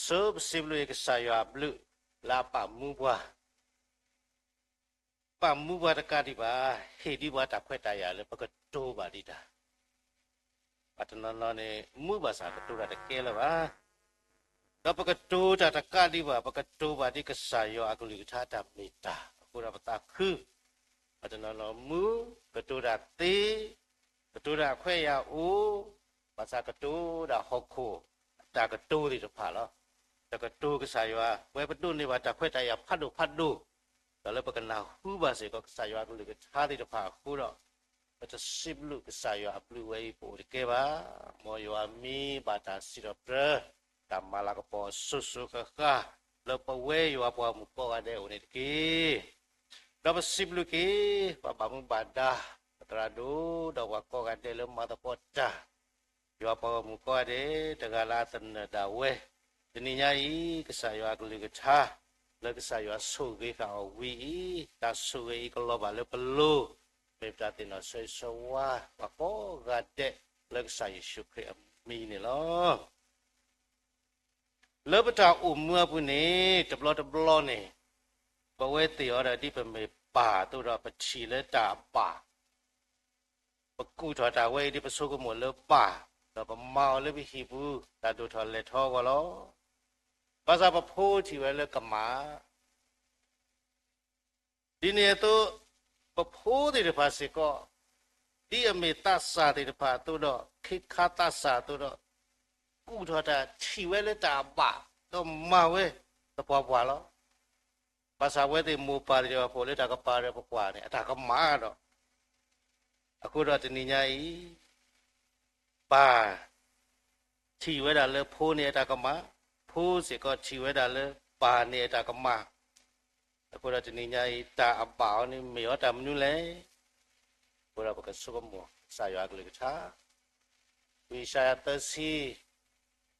ဆိပစံးဘျုးအံၤကစၢ်ယွၤအဘျုး လၢအပာ်မူပှၤ ပာ်မူပှၤတကးဒံးဘၣ်, ဟ့ၣ်ဒံးပှၤတၢ်ခွဲးတၢ်ယာ်လၢပကတိၤဘၣ်ဒံးတၢ်, ပှၤတနီၤနီၤန့ၣ် မူဘၣ်ဆၣ်ကတိၤတၢ်တကဲလၢၤဘၣ်, ဒီးပကတိၤတၢ်တကးဒံးဘၣ်, ပကတိၤဘၣ်ဒ်ကစၢ်ယွၤအကလုၢ်ကထါတၢ်မ့ၢ်တၢ်, အဃိဒီးပသးခု, ပှၤတနီၤနီၤမူ, ကတိၤတၢ်သ့, ကတိၤတၢ်အခွဲးအယာ်အိၣ်, ဘၣ်ဆၣ်ကတိၤဒၣ်ဟီၣ်ခိၣ် တၢ်ကတိၤသ့ၣ်တဖၣ်လီၤ. တကတိၤကစၢ်ယွၤ, ပဝဲပဒိးန့ၢ်ဘၣ်တၢ်ခွဲးတၢ်ယာ်ဖးဒိၣ်ဖးဒိၣ်, ဒီးလၢပကနၢ်ဟူဘၣ်စ့ၢ်ကီးကစၢ်ယွၤအကလုၢ်ကထါသ့ၣ်တဖၣ်အဃိဒီး, ပတစံးဘျုးကစၢ်ယွၤအဘျုးဝဲအံၤပအိၣ်တကဲဘၣ်. မ်ယွၤမ့ၢ်ဘၣ်တၢ်စံးထီၣ်ပတြၢၤ တၢ်မၤလၤကပီၤအစိၤစိၤဃၣ်ဃၣ် လၢပဝဲယွၤပှၤဂီၢ်မုၢ်ကိးဂၤဒဲးအအိၣ်န့ၣ်တက့ၢ်. ဒီးပစံးဘျုးက့ၤ ပှၤဘၣ်မူဘၣ်ဒါ ပသရၣ်ဒိၣ် ဒီးပှၤကိးဂၤဒဲးလၢမၤသပှၢ်တၢ် ယွၤပှၤဂီၢ်မုၢ်ကိးဂၤဒဲး တဂၤလၢအသနၢၣ်ဒၣ်ဝဲ, တနံၤညါအံၤ ကစၢ်ယွၤအကလုၢ်ကထါ လၢကစၢ်ယွၤဆိၣ်ဂ့ၤဃာ်အီၤဝံၤအံၤ, တၢ်ဆိၣ်ဂ့ၤအံၤကလီၤဘၣ်လၢပလိၤ, မ့ၢ်ပတၢ်သ့ၣ်နီၣ်ဆၢဂ့ၤဆၢဝါ ပှၤကိးဂၤဒဲး လၢကစၢ်ယ့ၣ်ၡူးခရံာ်အမံၤန့ၣ်လီၤ. လၢပတၢ်အိၣ်မူအပူၤန့ၣ် တဘျီတဘျီန့ၣ် ပဝဲသ့ၣ်အီၤဒီးဒ်ပမ့ၢ်ပၢ်အသိးဒီး ပထံၣ်လၢတၢ်အဘၣ် ပကူၣ်ထီၣ်တၢ်ဝဲအံၤဒ်ပဆိကမိၣ်လၢဘၣ်, ဒီးပမၤအီၤလၢပဟံၣ်ပူၤ တၢ်ဒိၣ်ထီၣ်လဲၢ်ထီအဂီၢ်လီၤ. ဘၣ်ဆၣ်ပဖိထံၣ်ဝဲလၢကမၣ်, ဒ်န့ၣ်အသိး ပဖိသ့ၣ်တဖၣ်စ့ၢ်ကီး ဒ်အမ့ၢ်သးစၢ်သ့ၣ်တဖၣ်အသိးဒီး ခ့ခါသးစၢ်အသိးဒီး ကူၣ်ထီၣ်တၢ်ထံၣ်ဝဲလၢတၢ်အဘၣ် ဒီးမၤဝဲသပှၢ်ပှၢ်လီၤ. ဘၣ်ဆၣ်အဝဲသ့ၣ်မိၢ်ပၢ်သ့ၣ်တဖၣ်ဖှိၣ်လၢတၢ်ကပၤဒီးပကွၢ်န့ၣ် အတၢ်ကမၣ်ဒီး, အဃိဒီးတနံၤညါအံၤ ပၢ်ထံၣ်ဝဲဒၣ်လၢဖိန့ၣ်အတၢ်ကမၣ်, ဖိစ့ၢ်ကီးထံၣ်ဝဲဒၣ်လၢပၢ်န့ၣ်အတၢ်ကမၣ်, အဃိဒီးတနံၤညါအံၤ တၢ်အဘၣ်အီၤန့ၣ်မ့ၢ်အီၤတၢ်မနုၤလဲၣ်. အဃိဒီးပကဆိကမိၣ် ကစၢ်ယွၤအကလုၢ်ကထါ ဝံယၡါယၤသၢဆံ,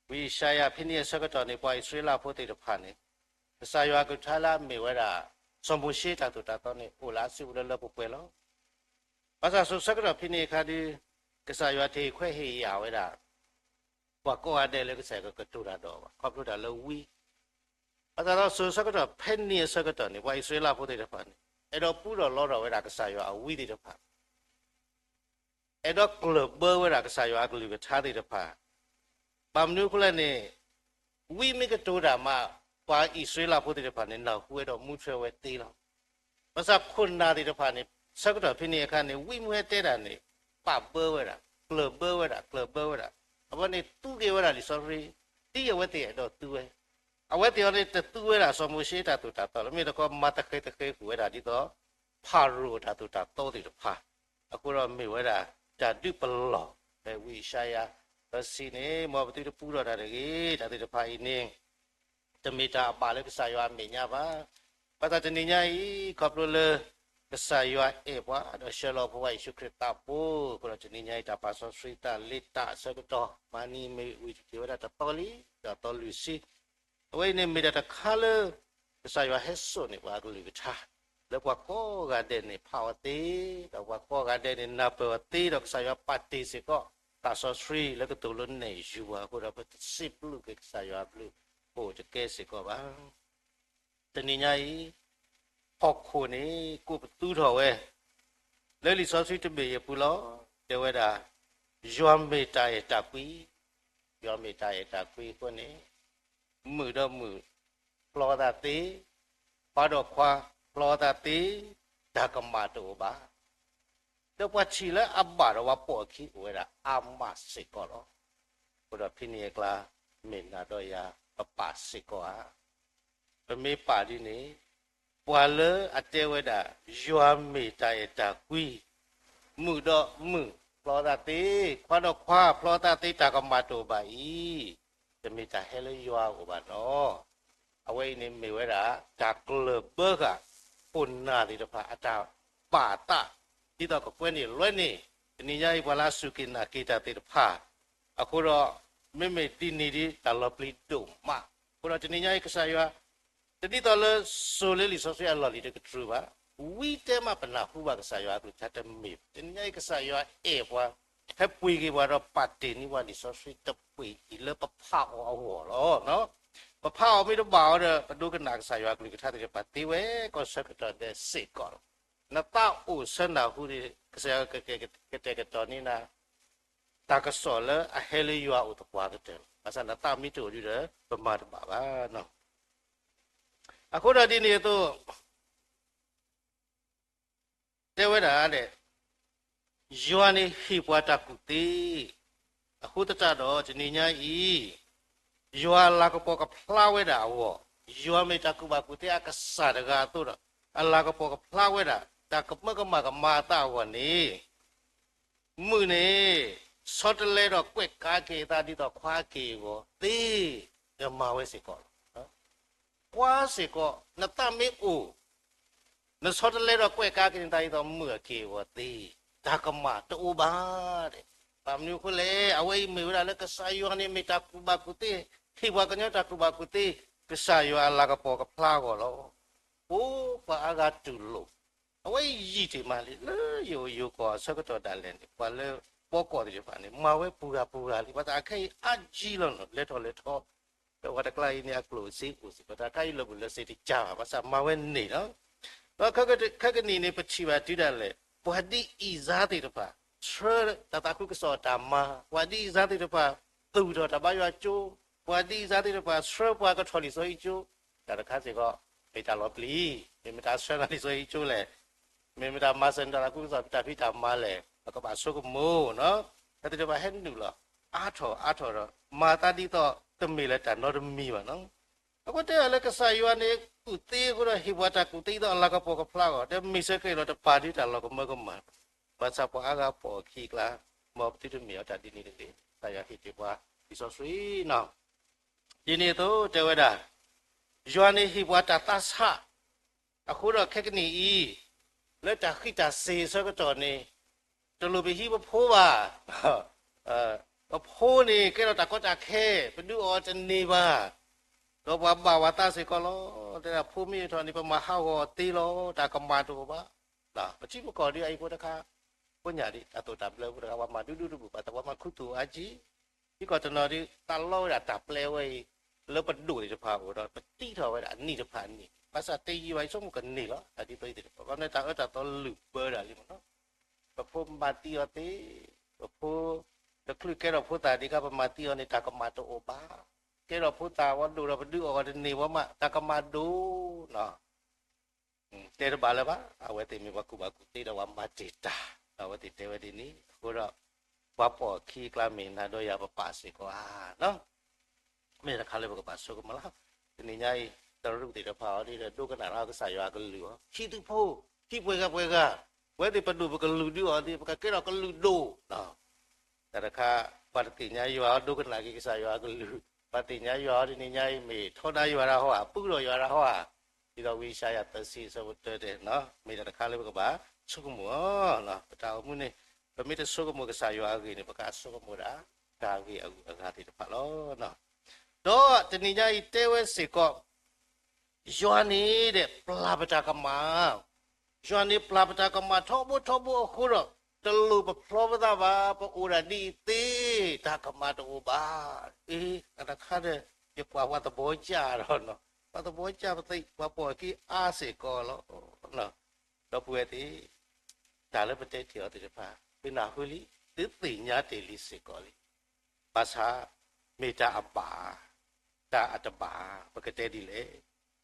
ဝံယၡါယၤဖဲန့ၣ်အဆၢကတီၢ်န့ၣ် ပှၤအံၣ်စရ့လးဖိသ့ၣ်တဖၣ်န့ၣ် ကစၢ်ယွၤအကလုၢ်ကထါလၢအမ့ၢ်ဝဲဒၣ် စီၤမိၤၡ့တၢ်သိၣ်တၢ်သီန့ၣ် အိၣ်လၢအစုပူၤလၢလၢပှဲၤပှဲၤလီၤ. ဘၣ်ဆၣ်စိၤဆၢကတီၢ်ဖဲန့ၣ်အခါဒီး ကစၢ်ယွၤတဟ့ၣ်ခွဲးဟ့ၣ်ယာ်ဝဲဒၣ် ပှၤကိးဂၤဒဲးလၢကစၢ်ယွၤကကတိၤတၢ်ဒီးအီၤဘၣ် ခီဖျိတၢ်လၢဝံ, ဘၣ်ဆၣ်ဒီးစိၤဆၢကတီၢ်ဖဲန့ၣ်အဆၢကတီၢ်န့ၣ် ပှၤအံၣ်စရ့လးဖိသ့ၣ်တဖၣ်န့ၣ် အဲၣ်ဒိးပူထီၣ်လီထီၣ်ဝဲဒၣ်ကစၢ်ယွၤအဝံသ့ၣ်တဖၣ် အဲၣ်ဒိးကျၢၢ်ဘၢဝဲဒၣ်ကစၢ်ယွၤအကလုၢ်ကထါသ့ၣ်တဖၣ်, ဘၣ်မနုၤအဃိလဲၣ်န့ၣ် ဝံမ့ၢ်ကတိၤတၢ်မး ပှၤအံၣ်စရ့လးဖိသ့ၣ်တဖၣ်န့ၣ် နၢ်ဟူဝဲဒီးမူထွဲဝဲသ့လီၤ. ဘၣ်ဆၣ်ခိၣ်နၢ်သ့ၣ်တဖၣ်န့ၣ် ဆၢကတီၢ်ဖဲန့ၣ်အခါန့ၣ် ဝံမ့ၢ်ဟဲတဲတၢ်န့ၣ် ပာ်ဘၢဝဲဒၣ် ကျၢၢ်ဘၢဝဲဒၣ် ကျၢၢ်ဘၢဝဲဒၣ်, အဝဲန့ၣ်သူက့ၤဝဲဒၣ်လံာ်စီဆှံ ဒ်အဝဲသ့ၣ်အဲၣ်ဒိးသူဝဲ, အဝဲသ့ၣ်အီၤန့ၣ်တသူဝဲဒၣ်စီၤမိၤၡ့တၢ်သိၣ်တၢ်သီလၢ မ့ၢ်တခီမၤတဃဲၤတဃဲၤဃုာ်ဝဲဒၣ်ဒ်သိး ဖၤရိၤတၢ်သိၣ်တၢ်သီသ့ၣ်တဖၣ်, အဃိဒီးမ့ၢ်ဝဲဒၣ်တၢ်ဒုးပလီၢ် ဖဲဝံယၡါယၤသၢဆံန့ၣ် မ်ပသုတပူထီၣ်တၢ်တဂ့ၤ, တၢ်သ့ၣ်တဖၣ်အံၤန့ၣ် တမ့ၢ်တၢ်အဘၣ်လၢကစၢ်ယွၤအမဲာ်ညါဘၣ်. ဘၣ်ဆၣ်တနံၤညါအံၤ ခီဖျိလၢ ကစၢ်ယွၤအဲၣ်ပှၤ ဒီးဆှၢလီၤပဝဲယ့ၣ်ၡူးခရံာ်သးဘိ, အဃိဒီးတနံၤညါအံၤ တၢ်ပာ်စီဆှံတၢ်လ့တၢ်အဆၢကတီၢ် မၤန့ၢ်မ့ၢ်ဝံၤတက့ၤဝဲဒၣ်တသီလံ, ဒီးသီလွံၢ်ဆံ အဝဲအံၤန့ၣ်မ့ၢ်ဒၣ်တခါလၢ ကစၢ်ယွၤဟဲစိာ်န့ၢ်ပှၤအကလုၢ်ကထါ လၢပှၤကိးဂၤဒဲးန့ၣ်ဖးအီၤသ့, ဒီးပှၤကိးဂၤဒဲးန့ၣ်နၢ်ပၢၢ်အီၤသ့, ဒီးကစၢ်ယွၤပာ်တ့ၢ်စ့ၢ်ကီး သးစီဆှံလၢကသိၣ်လိနဲၣ်ယုၤပှၤအဃိဒီး ပစံးဘျုးက့ၤကစၢ်ယွၤအဘျုး ပအိၣ်တကဲစ့ၢ်ကီးဘၣ်. တနံၤညါအံၤ ဟီၣ်ခိၣ်န့ၣ် ကိးပသူထီၣ်ဝဲ လၢလံာ်စီဆှံတဘ့ၣ်အံၤအပူၤလီၤ. တဲဝဲဒၣ် ယွၤမ့ၢ်တၢ်အဲၣ်တၢ်ကွံ, ယွၤမ့ၢ်တၢ်အဲၣ်တၢ်ကွံအဃိန့ၣ် မုၣ်ဒီးမုၣ် ဖျီသးသ့, ခွါဒီးခွါ ဖျီသးသ့, တၢ်ကမၣ်တအိၣ်ဘၣ်. ဒီးပှၤထံၣ်လၢအဘၣ်ဒီးပှၤပိာ်အခံအိၣ်ဝဲဒၣ်အါမးစ့ၢ်ကီးလီၤ. အဃိဒီးဖဲန့ၣ်အကျါ မ့ၢ်နၤဒီးယၤ ပပာ်စ့ၢ်ကီးဧါ. ပမ့ၢ်ပာ်ဒ်န့ၣ် ပှၤလၢအတဲဝဲဒၣ် ယွၤမ့ၢ်တၢ်အဲၣ်တၢ်ကွံ, မုၣ်ဒီးမုၣ်ဖျီသးသ့, ခွါဒီးခွါဖျီသးသ့ တၢ်ကမၣ်တအိၣ်ဘၣ်အံၤ, တမ့ၢ်တၢ်ဟဲလၢယွၤအအိၣ်ဘၣ်နီၤ. အဝဲအံၤန့ၣ်မ့ၢ်ဝဲဒၣ် တၢ်ကျၢၢ်ဘၢဃာ် ခိၣ်နၢ်သ့ၣ်တဖၣ်အတၢ်ဘၣ်အသး ဒ်သိးကကွဲန့ၢ်လွဲန့ၢ် တနံၤညါအံၤပှၤလၢအစူၢ်က့ၤနာ်က့ၤတၢ်သ့ၣ်တဖၣ် အဃိဒီး မ့မ့ၢ်ဒ်န့ၣ်ဒ်တၢ်လီၤပျံၤဒိၣ်မး. အဃိဒီးတနံၤညါအံၤကစၢ်ယွၤ တဒ်သိးလၢစိၤလၢလံာ်စီဆှံအလီၢ်လံၤတကတြူၢ်ဘၣ်. ဝံတဲမးပနၢ်ဟူဘၣ်ကစၢ်ယွၤအကလုၢ်ကထါတမ့ၢ်ဘၣ်. တနံၤညါအံၤကစၢ်ယွၤအဲၣ်ပှၤ ဟဲပှ့ၤက့ၤပှၤဒီးပာ်တ့ၢ်န့ၢ်ပှၤလံာ်စီဆှံတဘ့ၣ်အံၤလၢပဖးအီၤအဂီၢ်လီၤ. ပဖးအီၤမ့ၢ်တဘၣ်အီၤဒီး ပဒိကနၣ်ကစၢ်ယွၤအကလုၢ်ကထါသ့ၣ်တဖၣ်သ့ဝဲ ကီၢ်ဆၢကတီၢ်ဒဲးစ့ၢ်ကီးလီၤ. နသးအိၣ်ဆၢနၢ်ဟူန့ၣ် ကစၢ်ယွၤကကတဲာ်ကတီၤန့ၢ်နၤ တၢ်ကစီၣ်လၢအဟဲလၢယွၤအိၣ်သပှၢ်ကတၢၢ်လီၤ. ဘၣ်ဆၣ်နသးမ့ၢ်တအိၣ်ဒံးဒီး ပမၤတဘၣ်ဘၣ်. အဃိဒီးဒ်န့ၣ်အသိး တဲဝဲဒၣ်ဒဲး ယွၤန့ၣ်ဟ့ၣ်ပှၤတၢ်ကူၣ်သ့, အဃိသတးဒီးတနံၤညါအံၤ ယွၤအလၤကပီၤကဖျါဝဲဒၣ်အဂီၢ်, ယွၤမ့ၢ်တၢ်ကူၣ်ဘၣ်ကူၣ်သ့အကစၢ်တဂၤအသိးဒီး အလၤကပီၤကဖျါဝဲဒၣ် တၢ်ကမၢကမၣ်ကမၤအသးအဂီၢ်န့ၣ် မုၢ်န့ၣ် ဆီတလဲဒီးကွဲးကါက့ၤအသးဒ်သိးခွါက့ၢ်အဂီၢ်သ့, ဒီးမၤဝဲစ့ၢ်ကီးလီၤ. ကွၢ်စ့ၢ်ကီး နသးမ့ၢ်အိၣ် နဆီတလဲဒီးကွဲးကါက့ၤနသးဒ်သိးမုၢ်အက့ၢ်အဂီၢ်သ့, တၢ်ကမၣ်တအိၣ်ဘၣ်ဒဲး. ဘၣ်မနုၤအဃိလဲၣ်, အဝဲအံၤမ့ၢ်ဝဲဒၣ်လၢကစၢ်ယွၤန့ၣ်မ့ၢ်တၢ်ကူၣ်ဘၣ်ကူၣ်သ့, ဟ့ၣ်ပှၤကညီတၢ်ကူၣ်ဘၣ်ကူၣ်သ့, ကစၢ်ယွၤအလၤကပီၤကဖျါအဂီၢ်လီၤ. အိၣ်ပှၤအါဂၤတူၢ်လိာ်, အဝဲအံၤယံာ်တ့ၢ်မးလံ, လၢယအိၣ်ယိၤကီၢ်အဆၢကတီၢ်ဒၣ်လဲာ်န့ၣ် ပှၤလၢပှီၢ်ကီၢ်သ့ၣ်တဖၣ်န့ၣ် မၤဝဲပှၤဂၤပှၤဂၤလံ, ပှၤတၢ်ခဲအံၤအါကံလီၤနီၤ, လဲၤထီၣ်လဲၤထီ, ဒီးပှၤတကျါအံၤန့ၣ် အကျိၣ်စ့အိၣ်စ့ၢ်ကီး, တၢ်ခဲအံၤလီၤဘူးလၢစ့တကၢဘၣ်, ဘၣ်ဆၣ်မၤဝဲန့ၣ်လီၤ. ဒီးခဲကနံၣ်န့ၣ် ပထံၣ်ဘၣ်တုၤဒၣ်လဲာ် ပှၤဒ်အံၤစါသ့ၣ်တဖၣ် ဆှၢတၢ်သးခုကစီၣ်အတၢ်မၤ, ပှၤဒ်အံၤစါသ့ၣ်တဖၣ် သူၣ်ထီၣ်တၢ်ဘါယွၤကၠိ, ပှၤဒ်အံၤစါသ့ၣ်တဖၣ် ဆှၢပှၤကထီၣ်လံာ်စီဆှံကၠိ, တၢ်တခါစ့ၢ်ကီး မ့ၢ်တၢ်လီၤပျံၤ, မ့ၢ်မတၤဆှၢနၤလံာ်စီဆှံကၠိလဲၣ်, မ့ၢ်မတၤမၤစၢၤနတၢ်သးခုကစီၣ်တၢ်ဖံးတၢ်မၤလဲၣ်, ပကဘၣ်ဆိကမိၣ်နီၤ. တၢ်သ့ၣ်တဖၣ်ဟဲနုာ်လီၤ အါထီၣ်အါထီၣ်ဒီး မၤသးဒ်သိးတမ့ၢ်လၢတၢ်နီတမံၤဘၣ်နီၤ. အဃိတဲအီၤလၢကစၢ်ယွၤန့ၣ် ကူၣ်သ့အဃိဒီး ဟ့ၣ်ပှၤတၢ်ကူၣ်သ့ဒ်သိးအလၤကပီၤကဖျါအဂီၢ်, ဒီးမ့ၢ်ဆၢက့ၤလီၤတပာ်ဒ်တၢ်လီၤကမၢကမၣ်, ဘၣ်ဆၣ်ပှၤအါဂၤပိာ်အခံအကျါ မ်ပသုတမ့ၢ်အီၤတၢ်ဒ်န့ၣ်တဂ့ၤ, ကစၢ်ယွၤဟ့ၣ်က့ၤပှၤလံာ်စီဆှံနီၤ. ဒ်န့ၣ်အသိးတဲဝဲဒၣ် ယွၤန့ၣ်ဟ့ၣ်ပှၤတၢ်သးဆး, အဃိဒီးခဲကနံၣ်အံၤ လၢတၢ်ဃံးတၢ်စ့ၤအဆၢကတီၢ်န့ၣ် တလိၣ်ပဟံးပဖိဘၣ်, ပဖိန့ၣ် ကဲထီၣ်တၢ်ကီတၢ်ခဲ, ပဒုးအီၤတန့ၢ်ဘၣ်, ဒီးပှၤဘၣ်ဝဲသးစ့ၢ်ကီးလီၤ. တဲဒၣ်ဖိမ့ၢ်ထီၣ်န့ၣ် ပမၤဟးဂီၤအီၤသ့လီၤ, တၢ်ကမၣ်တအိၣ်ဘၣ်. ပထံပကီၢ်ဒ်အံၤဖိတခါ, ဖိညၣ်ဒ်တၢ်သိၣ်တၢ်ဘျၢဖိတခါ ပှၤမၤဒူဒူတဘူၣ်ဘၣ်, ပှၤမၤခူသူၣ်အါကံ, ထံကီၢ်တနီၤဒ် သးလီဝဲဒၣ်တၢ်ပျဲဝဲအံၤ လၢပဒိၣ်သ့ၣ်တဖၣ်အအိၣ်ဒီး ပတံထီၣ်ဝဲဒၣ်အနံၣ်တဖၣ်အနံၣ်, ဘၣ်ဆၣ်တယံာ်ဘၣ်အံၤ ဆိကမိၣ်ကန့ၢ်လီၤ, တၢ်ဒ်သိးအံၤသ့ၣ်တဖၣ် ဘၣ်မနုၤတၢ်အၢတၢ်သီလုၢ်ဘၢဒၣ်လံမ့ၢ်နီၤ. ပဖိမၤသံအီၤသ့, ပဖိတချုးကဲထီၣ်ဖိသၣ်ဒံးခါ ပမၤသံအီၤန့ၣ် တၢ်ကမၣ်တအိၣ်ဘၣ်, ကဲထီၣ်ဖိသၣ်ဝဲဒိၣ်ဒီး ပဒုးအီၣ်အီၤတန့ၢ်ဝဲမး တၢ်ကမၣ်ဒိၣ်နီၤ. တဲတဘၣ်လၢၤဘၣ်, အဝဲသ့ၣ်မ့ၢ်ပှၤကူၣ်ဘၣ်ကူၣ်သ့ဒီးပှၤမၤတ့ၢ်တၢ်, ဒီးအဝဲသ့ၣ်တဲဝဲဒ်န့ၣ်အဃိဒီး ပှၤပိာ်အခံအကျါမ့ၢ်နၤဒီးယၤပပာ်စ့ၢ်ကီးဧါနီၤ. မ့ၢ်တၢ်တခါလၢပကဘၣ်ဆိကမိၣ်လီၤ. တနံၤညါအံၤ တရူးသ့ၣ်တဖၣ်အီၤဒ်ဒီး ဒိကနၣ်လၢကစၢ်ယွၤအကလုၢ်အီၤ, ဟံးသုဖိ, ဟံးပှဲၤဂၤပှဲၤဂၤ, ပဝဲသ့ၣ်ပဒိၣ်ပကလုာ်ဒုးအီၤသ့ၣ် ပကကဲထီၣ်ကလုာ်ဒိၣ်နီၤ. တၢ်တခါ ပှၤတသ့ၣ်ညါယွၤအီၤ ဒိကနၣ်က့ၤကစၢ်ယွၤအကလုၢ်, ပှၤသ့ၣ်ညါယွၤအီၤတနံၤညါအံၤ မ့ၢ်ထီဒါယွၤတၢ်ဟီဧါ, ပူထီၣ်ယွၤတၢ်ဟီဧါ, ဒ်သိးဝံယၡါယၤသၢဆံအဆၢဖိတၢတဲာ်နီၤ, မ့ၢ်တၢ်တခါလၢပကဘၣ်ဆိကမိၣ်အီၤ, ပတၢ်အိၣ်မူန့ၣ် ပမ့ၢ်တဆိကမိၣ်ကစၢ်ယွၤအဂ့ၢ်န့ၣ် ပကဆိကမိၣ်ဒၣ် တၢ်ဂ့ၢ်အဂုၤအဂၤသ့ၣ်တဖၣ်လီၤ. ဒီးတနံၤညါအံၤတဲဝဲစ့ၢ်ကီး ယွၤန့ၣ်ဒဲး ပျၢ်ပတၢ်ကမၣ်, ယွၤန့ၣ်ပျၢ်ပတၢ်ကမၣ်ထီဘိထီဘိအဃိဒီး တလိၣ်ပဖျီပသးဘၣ်, ပအိၣ်ဒၣ်ဒ်အံၤသ့, တၢ်ကမၣ်တအိၣ်ဘၣ်. အ့ တၢ်တခါဒီး ယကွၢ်ပှၤသဘီကၢ်ဒီးနီၤ, ပှၤသဘီကၢ်ပသ့ၣ် ပှၤပိာ်အခံအါစ့ၢ်ကီးလီၤ. ဒီပုၢ်ဝဲၢ်သ့ၣ်, တၢ်လၢပတဲတ့ၢ်အီၤသ့ၣ်တဖၣ် သုနၢ်ဟူလံ, သုသ့ၣ်ညါတ့ၢ်လံစ့ၢ်ကီးလံ. ဘၣ်ဆၣ် မ့ၢ်တၢ်အဘၣ်, တၢ်အတဘၣ် ပကတဲဒ်လဲၣ်.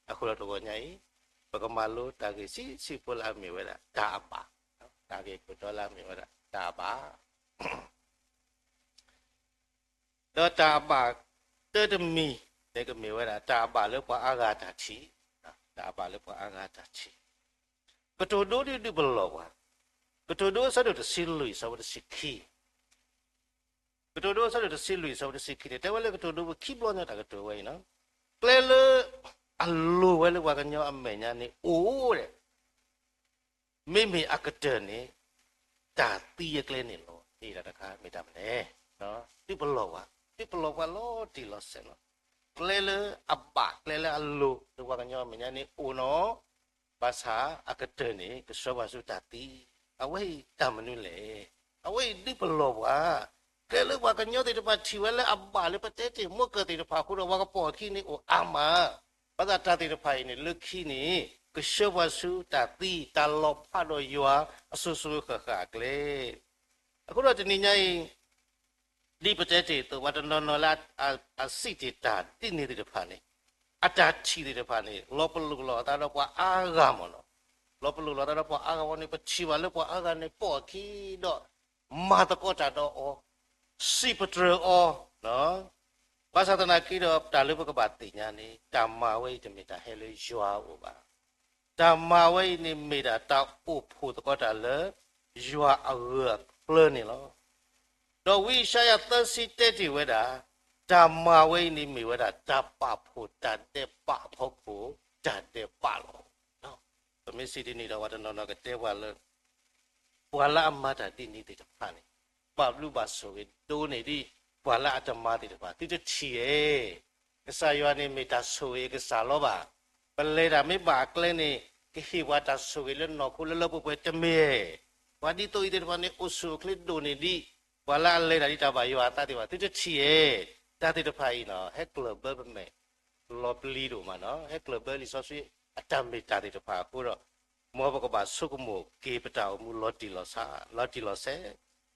အဃိဒီးတဂီၤညါအံၤ ပကမၤလိတၢ်ဂ့ၢ်ဆံးဆံးဖိလၢအမ့ၢ်ဝဲဒၣ်တၢ်အဘၣ်, တၢ်ဂ့ၢ်ခိၣ်တီလၢအမ့ၢ်ဝဲဒၣ်တၢ်အဘၣ် ဒီးတၢ်အဘၣ်တၢတမံၤန့ၣ်ကမ့ၢ်ဝဲဒၣ် တၢ်အဘၣ်လၢပှၤအါဂၤတၢ်ထံၣ်, တၢ်အဘၣ်လၢပှၤအါဂၤတၢ်ထံၣ်. ကတိၤဒိဒ်ဒုးပလီၢ်ပှၤ, ကတိၤဒိအဆၢဒိၣ်တဆံလွံၢ်အဆၢဖိတဆံခံ, ကတိၤဒိအဆၢဒိၣ်တဆံလွံၢ်အဆၢဖိတဆံခံန့ၣ် တဲဝဲလၢကတိၤဒိပခံဘျီညါတၢ်ကတိၤဝဲအံၤနီၤ, ကျဲလၢအလိၤဝဲလၢပှၤကညီအမဲာ်ညါန့ၣ်အိၣ်ဒဲး မ့မ့ၢ်အကတၢၢ်န့ၣ် တၢ်သံအကျဲန့ၣ်လီၤ. မ့ၢ်တၢ်တခါမ့ၢ်တၢ်မနုၤလဲၣ်, ဒုးပလီၢ်ပှၤ, ဒုးပလီၢ်ပှၤလီၤတံၢ်လီၤဆဲးလီၤ. ကျဲလၢအဘၣ် ကျဲလၢအလိၤ လၢပှၤကညီအမဲာ်ညါန့ၣ်အိၣ်နီၤ, ဘၣ်ဆၣ်အကတၢၢ်န့ၣ် ကဆှၢပှၤဆူတၢ်သံ, အဝဲအံၤတၢ်မနုၤလဲၣ်. အဝဲအံၤဒုးပလီၢ်ပှၤ, ကဲလၢပှၤကညီသ့ၣ်တဖၣ်ထံၣ်ဝဲလၢအဘၣ်လၢပတဲတ့ၢ်မုၢ်ကၢၢ်သ့ၣ်တဖၣ်အဃိဒီး ပှၤကပိာ်အခံန့ၣ်အိၣ်အါမး, ဘၣ်ဆၣ်တၢ်သ့ၣ်တဖၣ်အံၤန့ၣ် လၢခံန့ၣ် ကဆှၢပှၤဆူတၢ်သံ တၢ်လီၤဖးဒီးယွၤအစိၤစိၤဃၣ်ဃၣ်အကျဲ အဃိဒီးတနံၤညါအံၤ ဒ်ပတဲတ့ၢ်အသိး ပှၤတနီၤနီၤလၢအ အစံးတ့ၢ်တၢ်ဒ်န့ၣ်သ့ၣ်တဖၣ်န့ၣ် အတၢ်ထံၣ်သ့ၣ်တဖၣ်န့ၣ် လီၤပလိာ်လီၤအသးဒီးပှၤအါဂၤမ့ၢ်နီၤ, လီၤပလိာ်လီၤအသးဒီးပှၤအါဂၤဝဲန့ၣ် ပထံၣ်ဘၣ်လၢပှၤအါဂၤန့ၣ်ပိာ်အခံဒီး မၤသကိးတၢ်ဒီးအီၤ, စံးပတြၢၤအီၤ, ဘၣ်ဆၣ်သနာ်က့ဒီး တၢ်လၢပကဘၣ်သ့ၣ်ညါန့ၣ် တၢ်မၤဝဲအံၤတမ့ၢ်တၢ်ဟဲလၢယွၤအအိၣ်ဘၣ်. တၢ်မၤဝဲအံၤန့ၣ်မ့ၢ်ဒၣ်တၢ်အိၣ်ဖှိၣ်သကိးတၢ်လၢ ယွၤအဂၢၢ်အကျၢၤန့ၣ်လီၤ. ဒီးဝံယၡါယၤသၢဆံတဲတ့ၢ်ဝဲဒၣ်, တၢ်မၤဝဲအံၤန့ၣ်မ့ၢ်ဝဲဒၣ် တၢ်ပာ်ဖှိၣ်တၢ်ဒဲးဘးအဖီခိၣ် တၢ်ဒဲးဘးလီၤ. ပမ့ၢ်စံးဒ်န့ၣ်ဒီး ပှၤတနီၤနီၤကတဲပှၤလၢ ပှၤလၢအမၤတၢ်ဒ်န့ၣ်သ့ၣ်တဖၣ်န့ၣ် ဘၣ်ဘျုးဘၣ်ဆိၣ်ဂ့ၤဒိၣ်န့ၢ်ဒံး ပှၤလၢအတမၤသ့ၣ်တဖၣ် သုတထံၣ်ဧါ. ကစၢ်ယွၤန့ၣ်မ့ၢ်တၢ်ဆိၣ်ဂ့ၤအကစၢ်လီၤဘၣ်. ပလဲၤတၢ်မ့ၢ်ဘၣ်အကျဲန့ၣ် ကဟ့ၣ်ပှၤတၢ်ဆိၣ်ဂ့ၤလၢနီၢ်ခိလၢလၢပှဲၤပှဲၤတမ့ၢ်ဧါ. ပှၤဒ်သိးအံၤသ့ၣ်တဖၣ်န့ၣ် အိၣ်ဆူၣ်အိၣ်ချ့ဒိၣ်န့ၢ်ဒံး ပှၤလၢအလဲၤတၢ်ဒ်တၢ်ဘၣ်ယွၤအသးသ့ၣ်တဖၣ် သုတထံၣ်ဧါ. တၢ်သ့ၣ်တဖၣ်အံၤနီၤ ဟဲကျၢၢ်ဘၢပမဲာ် လီၤပျံၤဒိၣ်မးနီၤ, ဟဲကျၢၢ်ဘၢလံာ်စီဆှံအတၢ်မ့ၢ်တၢ်သ့ၣ်တဖၣ်အဃိဒီး မ်ပကဘၣ်ဆိကမိၣ်က့ၤပတၢ်အိၣ်မူလီၤတံၢ်လီၤဆဲး, လီၤတံၢ်လီၤဆဲး.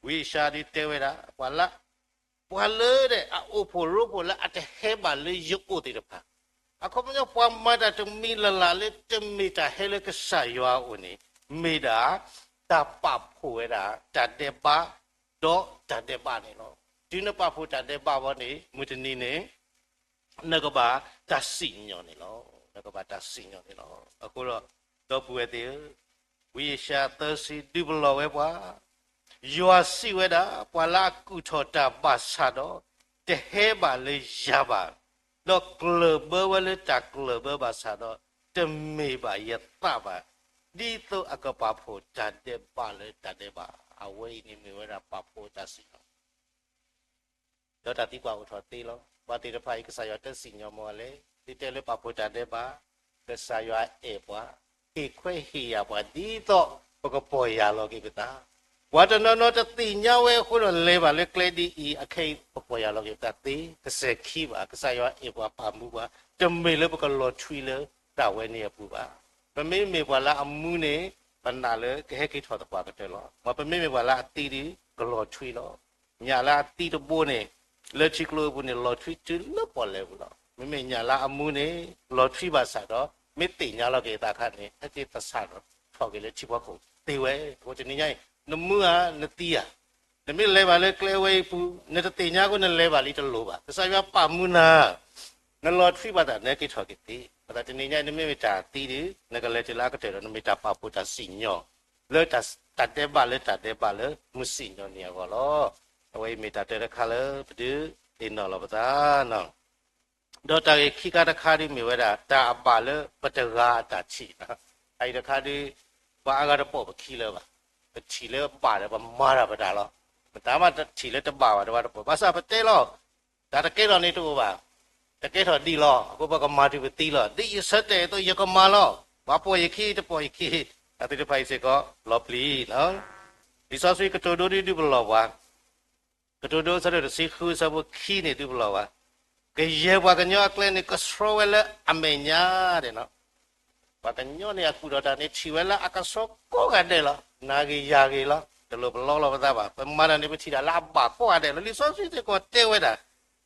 ဝံယၡါယၤဒုးတဲဝဲဒၣ် ပှၤလၢ ပှၤလၢဒဲးအအိၣ်ဖှိၣ်ရိဖှိၣ်လၢအတဟဲဘၣ်လၢယအိၣ်သ့ၣ်တဖၣ်, အခီပညီပှၤမၤတၢ်တမံၤလၢ်လၢ်လၢတမ့ၢ်တၢ်ဟဲလၢကစၢ်ယွၤအအိၣ်န့ၣ် မ့ၢ်ဒၣ် တၢ်ပာ်ဖှိၣ်ဝဲဒၣ် တၢ်ဒဲးဘး ဒီးတၢ်ဒဲးဘးန့ၣ်လီၤ. တုၤနပာ်ဖှိၣ်တၢ်ဒဲးဘးဝဲန့ၣ် မုၢ်တနံၤန့ၣ် နကဘၣ်တၢ်စံၣ်ညီၣ်န့ၣ်လီၤ. နကဘၣ်တၢ်စံၣ်ညီၣ်န့ၣ်လီၤ. အဃိဒီး ဒီပုၢ်ဝဲၢ်သ့ၣ်ဧၢ, ဝံယၡါယၤသၢဆံဒုးပလီၢ်ဝဲပှၤ, ယွၤစံးဝဲဒၣ် ပှၤလၢအကူၣ်ထီၣ်တၢ်ဘၣ်ဆၣ်ဒီး တဟဲဘၣ်လၢယၤဘၣ်, ဒီးကျၢၢ်ဘၢဝဲလၢတၢ်ကျၢၢ်ဘၢဘၣ်ဆၣ်ဒီး တမ့ၢ်ဘၣ်ယသးဘၣ်, ဒ်သိးအကပာ်ဖှိၣ်တၢ်ဒဲးဘးလၢတၢ်ဒဲးဘး, အဝဲအံၤန့ၣ်မ့ၢ်ဝဲဒၣ်ပာ်ဖှိၣ်တၢ်စံၣ်ညီၣ် ဒီးတၢ်သံကွၢ်အိၣ်ထီၣ်သ့လီၤ. ပှၤသ့ၣ်တဖၣ်အံၤ ကစၢ်ယွၤတစံၣ်ညီၣ်မ့ၢ်အီၤလဲၣ်. သုတဲလၢပာ်ဖှိၣ်တၢ်ဒဲးဘး, ကစၢ်ယွၤအဲၣ်ပှၤ, ဟ့ၣ်ခွဲးဟ့ၣ်ယာ်ပှၤဒ်သိးပကပီၢ်ယၢ်လီၤက့ၤပသး. ပှၤတနီၤနီၤတသ့ၣ်ညါဝဲအဃိဒီးလဲၤဘၣ်လၢကျဲဒ်အံၤ, အခဲအံၤပပီၢ်ယၢ်လီၤက့ၤပသးသ့, ကစဲၤခံဘၣ်. ကစၢ်ယွၤအဲၣ်ပှၤပာ်မူပှၤ, တမ့ၢ်လၢပကလီၤထွံလၢတၢ်ဝဲန့ၣ်အပူၤဘၣ်. ပမ့မ့ၢ်ပှၤလၢအမူန့ၣ် ပနာ်လၢကဟဲက့ၤထီၣ်သပှၢ်ကတၢၢ်လီၤ. မ့ၢ်ပမ့မ့ၢ်ပှၤလၢအသံဒီး ကလီၤထွံလီၤ. ညၣ်လၢအသံတဘိန့ၣ် လၢထံကျိအပူၤန့ၣ် လီၤထွံတုၤလၢပီၣ်လဲၣ်ပူၤလီၤ. မ့မ့ၢ်ညၣ်လၢအမူန့ၣ် လီၤထွံဘၣ်ဆၣ်ဒီး မ့ၢ်သ့ၣ်ညါလီၤက့ၤအသးအခါန့ၣ် ဟဲက့ၤသဆၣ်ထီၣ်က့ၤလၢထံဖီခိၣ်သ့ဝဲ. အဃိတနံၤညါအံၤ နမူဧါ နသံဧါ, နမ့ၢ်လဲၤဘၣ်လၢကျဲဝဲအံၤပူၤ နတသ့ၣ်ညါအဃိနလဲၤဘၣ်လံတလိၤဘၣ်. ကစၢ်ယွၤပာ်မူနၤ နလီၤထွံဘၣ်သး နဟဲက့ၤထီၣ်က့ၤသ့. ဘၣ်ဆၣ်တနံၤညါအံၤ နမ့မ့ၢ်တၢ်သံဒီး နကလဲၤတုၤလၢအကတၢၢ်ဒီး နမ့ၢ်တၢ်ပာ်ဖှိၣ်တၢ်စံၣ်ညီၣ် လၢတၢ်ဒဲးဘးလၢတၢ်ဒဲးဘးလၢမုၢ်စံၣ်ညီၣ်န့ၣ်အဂီၢ်လီၤ. အဝဲအံၤမ့ၢ်တၢ်တဲတခါလၢပဒုးသ့ၣ်နီၣ်လီၤပသး ဒီးတၢ်ဂ့ၢ်ခံခါတခါဒ်မ့ၢ်ဝဲဒၣ် တၢ်အဘၣ်လၢပတဂၤအတၢ်ထံၣ်, တၢ်အံၤတခါဒ် ပှၤအါဂၤတပိာ်ပခံလၢၤဘၣ်. ပထံၣ်လၢဘၣ်ဒီး ပမၤတၢ်ပတၢ်လီၤ. ပတၢ်မးတထံၣ်လၢတဘၣ်ဘၣ် တဝဲတပိာ်. ဘၣ်ဆၣ်ပတဲလီၤ တၢ်တကဲထီၣ်န့ၣ်တအိၣ်ဘၣ်. တကဲထီၣ်ဒံးလီၤ. အဃိပကမၤတုၤပသံလီၤ. ဒ်ယဆၢတဲာ်အသိးယကမၤလီၤ. ပှၤပိာ်ယခံ တပိာ်ယခံ, တၢ်သ့ၣ်တဖၣ်အံၤစ့ၢ်ကီး လီၤပျံၤ လံာ်စီဆှံကတိၤဒိဒ်ဒုးပလီၢ်ပှၤ, ကတိၤဒိအဆၢဒိၣ်တဆံဃုအဆၢဖိခံန့ၣ်ဒုးပလီၢ်ပှၤ, ကယဲၢ်ပှၤကညီအကျဲန့ၣ် ကဆှီဝဲလၢအမဲာ်ညါဒဲးလီၤ. ပှၤကညီန့ၣ်အကူၣ်ထီၣ်တၢ်န့ၣ် ထံၣ်ဝဲလၢအကဆှီကိးဂၤဒဲးလီၤ. နၤဂ့ၤယၤဂ့ၤလီၤ. တလိၣ်ပလီလီၤပသးဘၣ်. ပမၤတၢ်န့ၣ် ပထံၣ်တၢ်လၢအဘၣ်ကိးဂၤဒဲးလီၤ. လံာ်စီဆှံစ့ၢ်ကီးတဲဝဲဒၣ်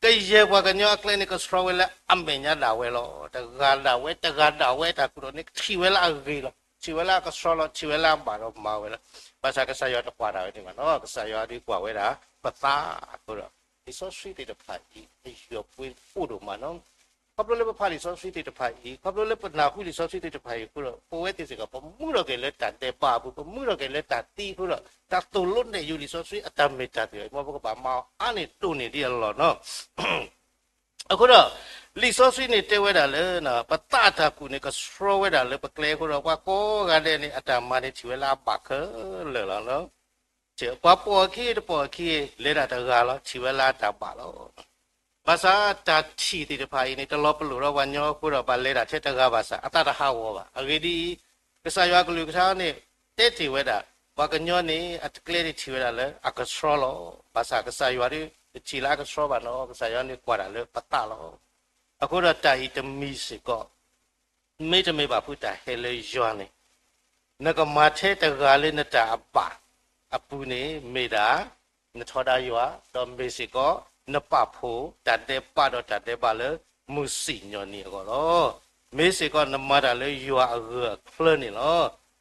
ကယဲၢ်ပှၤကညီအကျဲန့ၣ် ကဆှီဝဲလၢအမဲာ်ညါဒၣ်ဝဲလီၤ. တဂၤဒၣ်ဝဲ တဂၤဒၣ်ဝဲ တၢ်ကူၣ်ထီၣ်န့ၣ် ထံၣ်ဝဲလၢအဂ့ၤလီၤ. ထံၣ်ဝဲလၢအကဆှီလီၤ. ထံၣ်ဝဲလၢအဘၣ်ဒီးမၤဝဲလီၤ. ဘၣ်ဆၣ်ကစၢ်ယွၤတကွၢ်တၢ်ဝဲန့ၣ်ဘၣ်နီၤ. ကစၢ်ယွၤဒုးကွၢ်ဝဲဒၣ်ပသးအဃိဒီး လံာ်စီဆှံသ့ၣ်တဖၣ်အံၤ အယီၤပှ့ၤအိၣ်ဒိၣ်မးနီၤ. ခီဖျိလၢပဖးလံာ်စီဆှံသ့ၣ်တဖၣ်အံၤ, ခီဖျိလၢပနၢ်ဟူလံာ်စီဆှံသ့ၣ်တဖၣ်အံၤအဃိဒီး ပဝဲသ့ၣ်စ့ၢ်ကီး ပမူထီၣ်က့ၤလၢတၢ်ဒဲးဘးအပူၤ, ပမူထီၣ်က့ၤလၢတၢ်သံအဃိဒီး တၢ်သိၣ်လိနဲၣ်ယိၤလံာ်စီဆှံအတၢ်မ့ၢ်တၢ်တီအံၤ မ်ပကဘၣ်မၤအီၤအါန့ၢ်ဒိၣ်န့ၢ်ဒံးအလီၢ်နီၤ. အဃိဒီး လံာ်စီဆှံန့ၣ်တဲဝဲဒၣ်လၢ ပသးအတၢ်ကူၣ်န့ၣ် ကဆှီဝဲဒၣ်လၢပကျဲအဃိဒီး ပှၤကိးဂၤဒဲးန့ၣ် အတၢ်မၤန့ၣ်ထံၣ်ဝဲလၢအဘၣ်ခဲလၢာ်လီၤ. ပှၤပိာ်အခံတပိာ်အခံ လဲၤဒၣ်တဂၤလီၤ, ထံၣ်ဝဲလၢအတၢ်ဘၣ်လီၤ. ဘၣ်ဆၣ်တၢ်ထံၣ်သ့ၣ်တဖၣ်အံၤန့ၣ် တလီၤပလိာ်ဒီးပှၤညီအဃိဒီး ဘၣ်လဲၤဒၣ်ထဲတဂၤဘၣ်ဆၣ် အသးတဟးဂီၤဘၣ်. အဂ့ၢ်ဒ်အံၤ, ကစၢ်ယွၤအကလုၢ်ကထါန့ၣ် တဲတ့ၢ်ဝဲဒၣ် ပှၤကညီန့ၣ် အတကျဲန့ၣ်ထံၣ်ဝဲဒၣ်လၢအကဆှီလီၤ. ဘၣ်ဆၣ်ကစၢ်ယွၤဒီး တထံၣ်လၢအကဆှီဘၣ်နီၤ, ကစၢ်ယွၤန့ၣ်ကွၢ်တၢ်လၢပသးလီၤ. အဃိဒီးတၢ်အံၤတမံၤစ့ၢ်ကီး မ့တမ့ၢ်ဘၣ်ဖုးတၢ်ဟဲလၢယွၤန့ၣ်, နကမၤထဲတဂၤလၢနတၢ်အဘၣ်အပူၤန့ၣ် မ့ၢ်ဒၣ် နထီဒါယွၤ, ဒီးမ့ၢ်စ့ၢ်ကီး နပာ်ဖှိၣ်တၢ်ဒဲးဘးဒီးတၢ်ဒဲးဘးလၢမုၢ်စံၣ်ညီၣ်နံၤအဂီၢ်လီၤ. မ့ၢ်စ့ၢ်ကီးနမၤတၢ်လၢယွၤအဂၢၢ်အကျၢၤန့ၣ်လီၤ.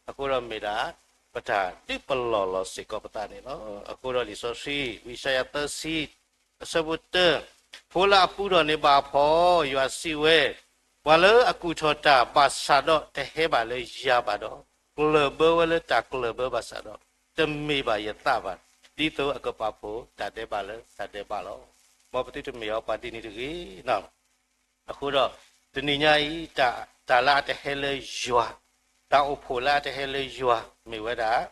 အဃိဒီးမ့ၢ်ဒၣ် ပတၢ်ဒုးပလီၢ်လီၤစ့ၢ်ကီးပသးန့ၣ်လီၤ. အဃိဒီးလံာ်စီဆှံ ဝံယၡါယၤသၢဆံ အဆၢဖိတၢ, ဖိလၢအပူထီၣ်န့ၣ်ဘၣ်အဖီ, ယွၤစံးဝဲ, ပှၤလၢအကူၣ်ထီၣ်တၢ်ဘၣ်ဆၣ်ဒီးတဟဲဘၣ်လၢယၤဘၣ်ဒီး, ကျၢၢ်ဘၢဝဲလၢတၢ်ကျၢၢ်ဘၢဘၣ်ဆၣ်ဒီး, တမ့ၢ်ဘၣ်ယသးဘၣ်, ဒ်သိးအကပာ်ဖှိၣ်တၢ်ဒဲးဘးလၢတၢ်ဒဲးဘးလီၤ. မ်ပသုတမ့ၢ်အီၤပှၤဒ်န့ၣ်တဂ့ၤ. အဃိဒီး တနံၤညါအံၤ တၢ်လၢအတဟဲလၢယွၤ, တၢ်အိၣ်ဖှိၣ်လၢအတဟဲလၢယွၤ မ့ၢ်ဝဲဒၣ်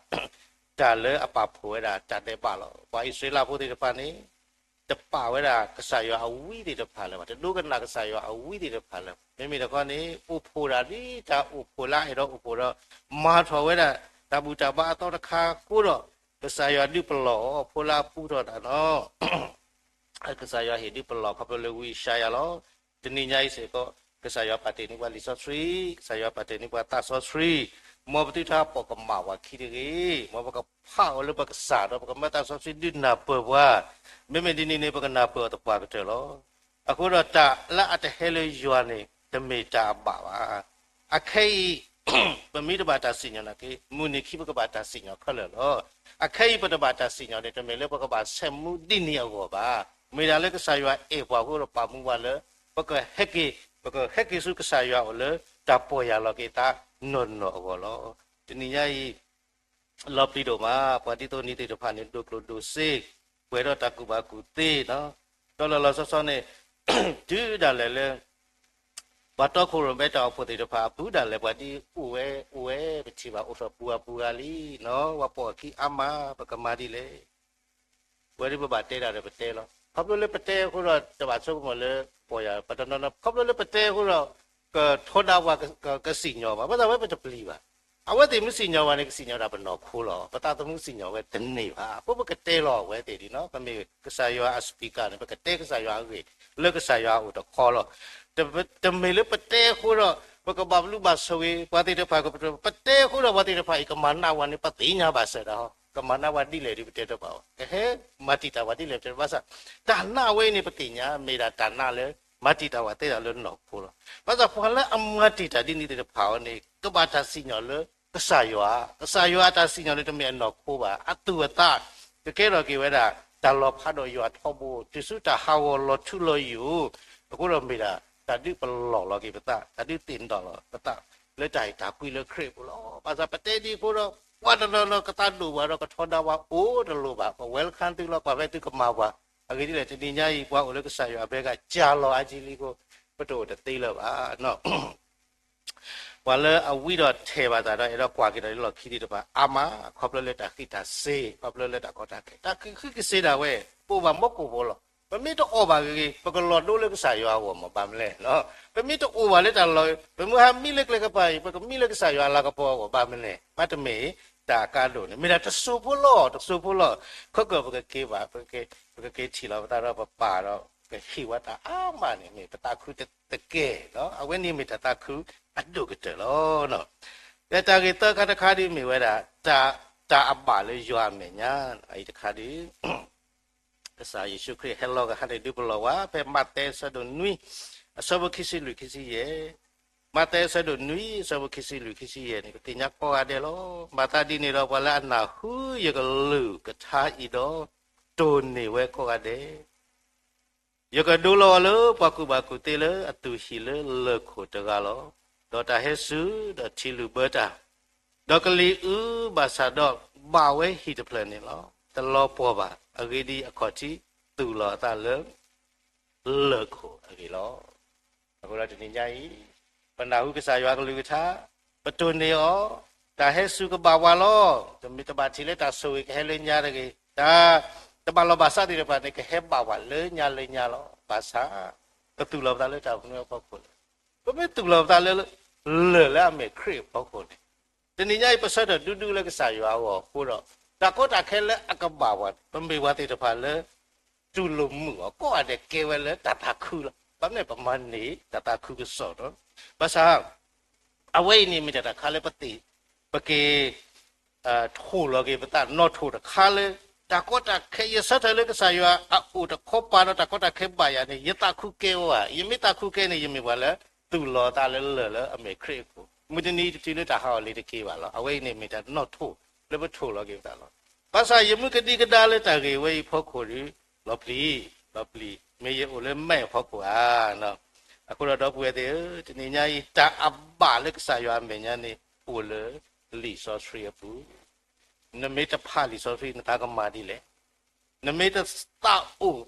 တၢ်လၢအပာ်ဖှိၣ်ဝဲဒၣ်တၢ်ဒဲးဘးလီၤ. ပှၤအံၣ်စရ့လးဖိသ့ၣ်တဖၣ်န့ၣ် တပာ်ဝဲဒၣ်ကစၢ်ယွၤအဝံသ့ၣ်တဖၣ်လၢၤဘၣ်, တဒိကနၣ်ကစၢ်ယွၤအဝံသ့ၣ်တဖၣ်လၢၤဘၣ်. မ့မ့ၢ်တခီန့ၣ် အိၣ်ဖှိၣ်ဒၣ်ဒ်တၢ်အိၣ်ဖှိၣ်လၢအအဲၣ်ဒိးအိၣ်ဖှိၣ်ဒီး မၤထီၣ်ဝဲဒၣ်တၢ်ဘူၣ်တၢ်ဘါအသီတခါအဃိဒီး ကစၢ်ယွၤဒုးပလီၢ်အီၤ ဖိလၢအပူထီၣ်တၢ်နီၤ ကစၢ်ယွၤဟ့ၣ်ဒုးပလီၢ်ခီဖျိလၢဝံယၡါယၤလီၤ. တနံၤညါအံၤစ့ၢ်ကီး ကစၢ်ယွၤပာ်တ့ၢ်န့ၢ်ပှၤလံာ်စီဆှံ, ကစၢ်ယွၤပာ်တ့ၢ်န့ၢ်ပှၤသးစီဆှံ, မ်ပသုတဟးပိာ်ကမၣ်ပှၤခံတဂ့ၤ. မ်ပကဖးအီၤလၢပကစၢ်ဒီး ပကမၢသးစီဆှံဒုးနၢ်ပၢၢ်ပှၤ, မ့မ့ၢ်ဒ်န့ၣ်န့ၣ် ပကနၢ်ပၢၢ်အီၤသပှၢ်ကတၢၢ်လီၤ. အဃိဒီးတၢ်လၢအတဟဲလၢယွၤန့ၣ် တမ့ၢ်တၢ်အဘၣ်ဘၣ်. အခဲအံၤ ပမ့ၢ်တဘၣ်တၢ်စံၣ်ညီၣ်နာ်က့ မုၢ်နံၤခံပကဘၣ်တၢ်စံၣ်ညီၣ်ခဲလၢာ်လီၤ. အခဲအံၤပတဘၣ်တၢ်စံၣ်ညီၣ်န့ၣ် တမ့ၢ်လၢပကဘၣ်ဆဲးမူဒ်န့ၣ်အဂီၢ်ဘၣ်. မ့ၢ်ဒၣ်လၢကစၢ်ယွၤအဲၣ်ပှၤအဃိဒီးပာ်မူပှၤလၢ ပကဟဲက့ၤ, ပကဟဲက့ၤဆူကစၢ်ယွၤအအိၣ်လၢတၢ်ပီၢ်ယၢ်လီၤက့ၤသးနီၢ်နီၢ်အဂီၢ်လီၤ. တနံၤညါအံၤ လီၤပျံၤဒိၣ်မး ပှၤဒ်သိးနံၤသ့ၣ်တဖၣ်န့ၣ် ဒိၣ်ကျိၣ်ဒိၣ်စ့, ပှဲၤဒီးတၢ်ကူၣ်ဘၣ်ကူၣ်သ့နီၤ. ဒီးလီၤလီၤဆီဆီန့ၣ် တုၤဒၣ်လဲာ်လၢ ပှၤတီခိၣ်ရိၣ်မဲတၢ်အိၣ်ဖှိၣ်သ့ၣ်တဖၣ်အပူၤဒၣ်လဲာ် ပှၤဒ်အိၣ်ဝဲအိၣ်ဝဲ ပထံၣ်ဘၣ်အိၣ်ထီၣ်ပူၤဂၤပူၤဂၤလံနီၤ. ပှၤပိာ်အခံအါမး ပကမၤဒ်လဲၣ်. ဝဲဒ်ပဘၣ်တဲတၢ်ဒီးပတဲလီၤ. ခီဖျိလၢပတဲအဃိဒီး တဘၣ်ဆိကမိၣ်လၢ ပီၢ်ယၢ်ပတနီၤနီၤ ခီဖျိလၢပတဲအဃိဒီး ကထီဒါပှၤ ကစံၣ်ညီၣ်ဘၣ်. ဘၣ်ဆၣ်ဝဲပတပျံၤဘၣ်. အဝဲသ့ၣ်မ့ၢ်စံၣ်ညီၣ်ဘၣ်န့ၣ် ကစံၣ်ညီၣ်တၢ်ပနီၢ်ခိလီၤ. ပသးသမူစံၣ်ညီၣ်ဝဲတန့ၢ်ဘၣ်. အဃိပကတဲလီၤအဝဲသ့ၣ်ဒ်နီၤ ပမ့ၢ်ကစၢ်ယွၤအ speaker န့ၣ် ပကတဲကစၢ်ယွၤအဂ့ၢ် လၢကစၢ်ယွၤအအိၣ်တခီလီၤ. တ, တမ့ၢ်လၢပတဲအဃိဒီး ပကဘၣ်ဘျုးဘၣ်ဆိၣ်ဂ့ၤ ပှၤသ့ၣ်တဖၣ် ပတဲအဃိဒီးပှၤသ့ၣ်တဖၣ်အံၤ ကမၤနးဝဲန့ၣ် ပသ့ၣ်ညါဘၣ်စၢၤဒၣ်ဟီ ကမၤနးဝဲဒ်လဲၣ်ဒီးပတဲတဘၣ်ဘၣ်. ကဟဲမၤတံာ်တာ်ဝဲဒ်လဲၣ်ပတဲဘၣ်ဆၣ် တၢ်နးဝဲအံၤန့ၣ် ပသ့ၣ်ညါ မ့ၢ်ဒၣ်တၢ်နးလၢ မၤတံာ်တာ်ဝဲသ့ဒၣ်လၢနီၢ်ခိလီၤ. ဘၣ်ဆၣ်ပှၤလၢအမၤတံာ်တာ်ဒ်န့ၣ်သ့ၣ်တဖၣ်အံၤန့ၣ် ကဘၣ်တၢ်စံၣ်ညီၣ်လၢကစၢ်ယွၤ, ကစၢ်ယွၤအတၢ်စံၣ်ညီၣ်န့ၣ် တမ့ၢ်အနီၢ်ခိဘၣ်. အသူၣ်အသး ကကဲထီၣ်က့ၤဝဲဒၣ် တၢ်လီၤဖးဒီးယွၤထီဘိ တုၤဆူတၢ်ဟးဂီၤလီၤထူလီၤယိာ်, အဃိဒီးမ့ၢ်ဒၣ် တၢ်ဒုးပလီၢ်လီၤက့ၤပသး, တၢ်ဒုးသ့ၣ်နီၣ်လီၤပသး လၢတၢ်အဲၣ်တၢ်ကွံလၢခရံာ်အပူၤလီၤ. ဘၣ်ဆၣ်ပတဲဒ်အဃိဒီး ပှၤတနီၤနီၤကသးဒိၣ်ပှၤဒီး ကထီဒါပှၤအိၣ်တလိၤဘၣ်, ပ welcome သုလီၤ ပှၤဖဲသုကမၤပှၤ. အဂ့ၢ်ဒ်လဲၣ် တနံၤညါအံၤ ပှၤအိၣ်လၢကစၢ်ယွၤအဘဲက ကၢ်လီၤအါကံလံအဃိ ပတအိၣ်တသ့လၢၤဘၣ်. ပှၤလၢအဝံဒီးထဲၣ်ဘၣ်သးဒီး အဲၣ်ဒိးကွၢ်က့ၤဒီးလၢလီၢ်ခံသ့ၣ်တဖၣ် အါမး ခီဖျိလၢတၢ်ဃံးတၢ်စ့ၤ, ခီဖျိလၢတၢ်ကီတၢ်ခဲ, တၢ်ဃံးဃံးကစ့ၤဒၣ်ဝဲ, ပအိၣ်ဘၣ်မူခိၣ်ဖိလီၤ. ပမ့ၢ်တအီၣ်ဘၣ်ဂ့ၤဂ့ၤ ပကလီၤဒိလၢကစၢ်ယွၤအဂီၢ်မး ဘၣ်မနုၤလဲၣ်. ပမ့ၢ်တအိၣ်ဘၣ်လၢတၢ်လီၢ်, ပမ့ၢ်ဟးမံလၢကျဲကပၤအံၤ ပကမံလၢကစၢ်ယွၤအလၤကပီၤအဂီၢ် ဘၣ်မနုၤလဲၣ်. မ့တမ့ၢ် တၢ်အကါဒိၣ်န့ၣ် မ့ၢ်ဒၣ်တစိၢ်ဖိလီၤ, တစိၢ်ဖိလီၤ. ခဲကၢၣ်ပကက့ၤဘၣ်, ပကက့ၤ, ပကက့ၤထံၣ်လီၤပသးဒီးပပၢ်ဒီး ကဟ့ၣ်ဝဲတၢ်အါမးန့ၣ် မ့ၢ်ပသးခုတကဲၢ်လီၤ. အဝဲန့ၣ်မ့ၢ်တၢ်သးခုအဒိၣ်ကတၢၢ်လီၤ. ဒီးတၢ်ဂ့ၢ်သၢခါတခါဒ်မ့ၢ်ဝဲဒၣ် တၢ်, တၢ်အဘၣ်လၢယွၤအမဲာ်ညါ, အအံၤတခါဒ် ကစၢ်ယ့ၣ်ၡူးခရံာ်ဟဲလီၤကဟါန့ၣ် ဒုးပလီၢ်ဝဲ ဖဲမးသဲအဆၢဒိၣ်နွံ, အဆၢဖိခံဆံလွံၢ်ခံဆံယဲၢ်, မးသဲအဆၢဒိၣ်နွံ အဆၢဖိခံဆံလွံၢ်ခံဆံယဲၢ်န့ၣ် ပသ့ၣ်ညါကိးဂၤဒဲးလီၤ. မၤသးဒ်န့ၣ်ဒီး ပှၤလၢအနၢ်ဟူယကလုၢ်ကထါအံၤဒီး တိၢ်န့ၢ်ဝဲကိးဂၤဒဲး ယကဒိလီၤအီၤလၢပှၤကူၣ်ဘၣ်ကူၣ်သ့လၢအသူၣ်ဟံၣ်လၢလၢၢ်ခိၣ်တဂၤလီၤ. ဒီးတၢ်ဟဲစူၤဒီးထံလုၢ်ဘၢတၢ်, ဒီးကလံၤအုဘၣ်ဆၣ်ဒီး ဘၣ်ဝဲဟံၣ်တဖျၢၣ်န့ၣ်လီၤ. တလီၤပှီၢ်ဘၣ်. အဂ့ၢ်ဒ်အံၤ, အခီၣ်ထံးသူၣ်လီၤအသးလၢ လၢၢ်ခိၣ်အဂ့ၢ်လီၤ. အဃိဒီးတနံၤညါအံၤ, ပနၢ်ဟူကစၢ်ယွၤကလုၢ်ကထါ, ပတိၢ်န့ၢ်အီၤ, တၢ်ဟဲစူၤကဘၣ်ပှၤလီၤ. တမ့ၢ်တဘၣ်ထံၣ်လၢတၢ်ဆိၣ်ဂ့ၤကဟဲလၢညါတဂ့ၤ, တၢ်တဘၣ်လီၢ်ဘၣ်စးသ့ၣ်တဖၣ်န့ၣ် ကဟဲဘၣ်ပှၤလၢညါလၢညါလီၤ. ဘၣ်ဆၣ် ပသူၣ်လီၤပသးလၢတၢ်မနုၤအဖီခိၣ်လဲၣ်. ပမ့ၢ်သူၣ်လီၤပသးလၢ လၢၢ်လၢအမ့ၢ်ခရံာ်အဖီခိၣ်န့ၣ် တနံၤညါအံၤ ပဆၢထၢၣ်ဒူဒူလၢကစၢ်ယွၤအဂီၢ်အဃိဒီး တၢ်ကီတၢ်ခဲလၢအကဘၣ်ပှၤ ပမ့ၢ်ပှၤသ့ၣ်တဖၣ်လၢ တူၢ်လိာ်မုာ်အီၤ ကိးဂၤဒဲးကဲဝဲလၢတၢ်သးခုလီၤ. ဘၣ်မနုၤပမၤန့ၢ်တၢ်သးခုကစီၣ်ဒီး ဘၣ်ဆၣ် အဝဲအံၤန့ၣ်မ့ၢ်တၢ်တခါလၢပသ့ၣ် ပက့ၤ ထိၣ်လီၤက့ၤပသးနီၣ်ထိၣ်တခါလၢ တၢ်ကီတၢ်ခဲ ယဆၢထၢၣ်လၢကစၢ်ယွၤအအိၣ်တခီပၤဒီးတၢ်ကီတၢ်ခဲဘၣ်ယၤန့ၣ် ယသးခုကဲဝဲဧါ. ယမ့ၢ်သးခုကဲန့ၣ် ယမ့ၢ်ပှၤလၢသူၣ်လီၤသးလၢလၢၢ်လၢအမ့ၢ်ခရံာ်အခိၣ် မုၢ်တနံၤတတုၤလၢတၢ်ဟးဂီၤလံတက့ၢ်ဘၣ်လီၤ. အဝဲအံၤန့ၣ်မ့ၢ်တၢ်နီၣ်ထိၣ်လၢပထိၣ်လီၤက့ၤပသးလီၤ. ဘၣ်ဆၣ်ယမုၢ်ကဒံကဒါလၢတၢ်ဂ့ၢ်ဝဲအံၤဖီခိၣ်ဒီး လီၤပျံၤ လီၤပျံၤ မ့ၢ်ယအိၣ်လၢမဲာ်အဖီခိၣ်ဧါ. အဃိဒီးဒီပုၢ်ဝဲၢ်သ့ၣ်ဧၢ, တနံၤညါအံၤ တၢ်အဘၣ်လၢကစၢ်ယွၤအမဲာ်ညါန့ၣ် အိၣ်လၢလံာ်စီဆှံအပူၤ နမ့ၢ်တဖးလံာ်စီဆှံ နသးကမၤဒ်လဲၣ်. နမ့ၢ်တသးအိၣ်